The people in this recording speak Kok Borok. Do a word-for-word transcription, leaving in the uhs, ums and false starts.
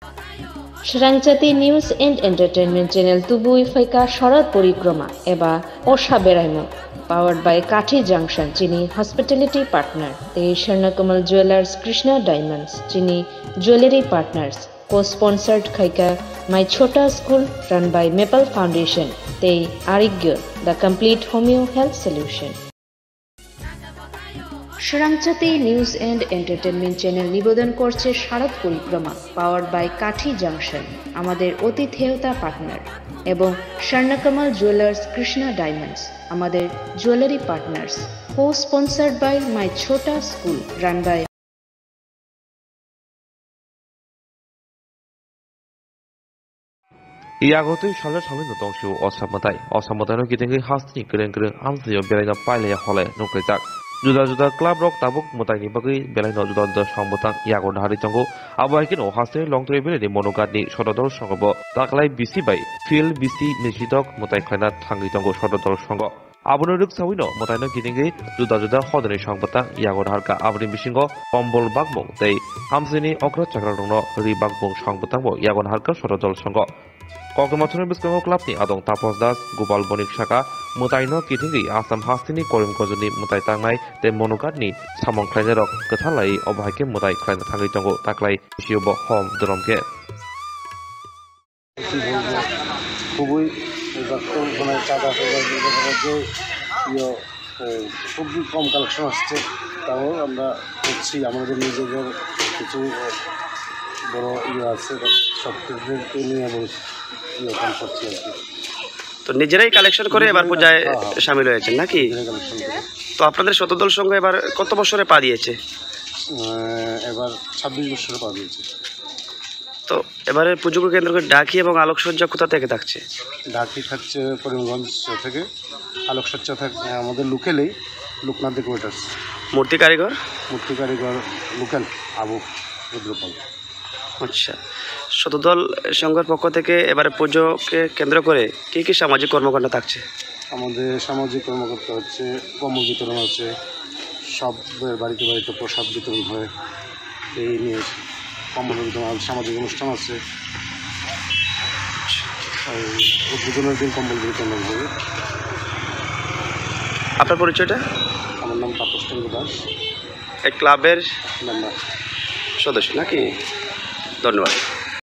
Srangchati News and Entertainment Channel tubui phaika Sharad Porikroma eba Osha Beraimung, powered by Kathi Junction, chini hospitality partner, tei Sharnakamal Jewelers, Krishna Diamonds, chini jewellery partners, co-sponsored khaika My Chhota School, run by Maple Foundation, tei Arigyo, the complete homeo health solution. Srangchati News and Entertainment Channel নিবেদন করছে শারদ পরিক্রমা, powered by কাঠি জাংশন, আমাদের আতিথেয়তা পার্টনার, এবং স্বর্ণকমল জুয়েলার্স কৃষ্ণা ডায়মন্ডস, আমাদের jewellery partners, co-sponsored by My Chhota School, run by Yagotwi salsa salino tongsu Osam mwtai. Osam mwtaino kitingwi hasteni kwrwng kwrwng amchaio belaino pailaiya hole nukrijak. Juda juda club rok tabuk mwtaini bagwi belaino juda juda song bwtang yago naharwi tongo. Abo hai kheno hasteni Longtwrwi valley ni Monoghat ni Sododol songo bo taklai bisi bai field bisi ni sidok mwtai khlaina thangwi tongo Sododol songo. Abono rwksawino mwtaino kitingwi juda juda hodani song bwtang yago naharkha. Aboni bisingo kombol bakmung tei amchaini okra chakrarokno ri bakmung song bwtangbo yago naharkha Sododol songo. Koktwma thani bwskango clubni adong Tapos Das, Gopal Bonik saka mwtaino kitingwi Assam hasteni Korimganjni mwtai tangnai tei Monoghatni samung khlainairok kwthalai obo hai khe mwtai khlaina thangwi tongo taklai bisio bo hom dorom khe. কি বলবো, খুবই এই রক্ত মানে চাঁদা হয়ে যায়, যে ইয়ে, এ, খুবই কম কালেকশন আসছে। তাও আমরা করছি, আমাদের নিজেদের কিছু, এ, বড় ইয়ে আছে, সব নিয়ে বলছি, ইয়ে, ওখানে করছি আর কি। তো নিজেরাই কালেকশন করে এবার নিজেরাই পূজায় কালেকশন, হ্যাঁ, হ্যাঁ। সামিল হয়েছেন নাকি? নিজেরাই কালেকশন করে। তো আপনাদের শতদল সংঘ এবার কত বছরে পা দিয়েছে? আহ, এবার ছাব্বিশ বছরে পা দিয়েছে। তো এবারে পুজোকে কেন্দ্র করে ডাকি এবং আলোকসজ্জা কোথা থেকে থাকছে? ডাকি থাকছে করিমগঞ্জ থেকে, আলোকসজ্জা থাকছে আমাদের লোকালেই, লোকনাথ ডেকোরেটার্স। মূর্তি কারিগর? মূর্তি কারিগর লোকাল আবু রুদ্রপাল। আচ্ছা, শতদল সংঘের পক্ষ থেকে এবারে পুজোকে কেন্দ্র করে কি কি সামাজিক কর্মকাণ্ড থাকছে? আমাদের সামাজিক কর্মকর্তা হচ্ছে কম্বল বিতরণ আছে, সবের বাড়িতে বাড়িতে প্রসাদ বিতরণ হয়, এই নিয়ে কম্বল বিতরণ আর সামাজিক অনুষ্ঠান আছে। আর উদ্বোধনের দিন কম্বল বিতরণ হবে। আপনার পরিচয়টা? আমার নাম তাপস চন্দ্র দাস। এই ক্লাবের মেম্বার। সদস্য নাকি? ধন্যবাদ।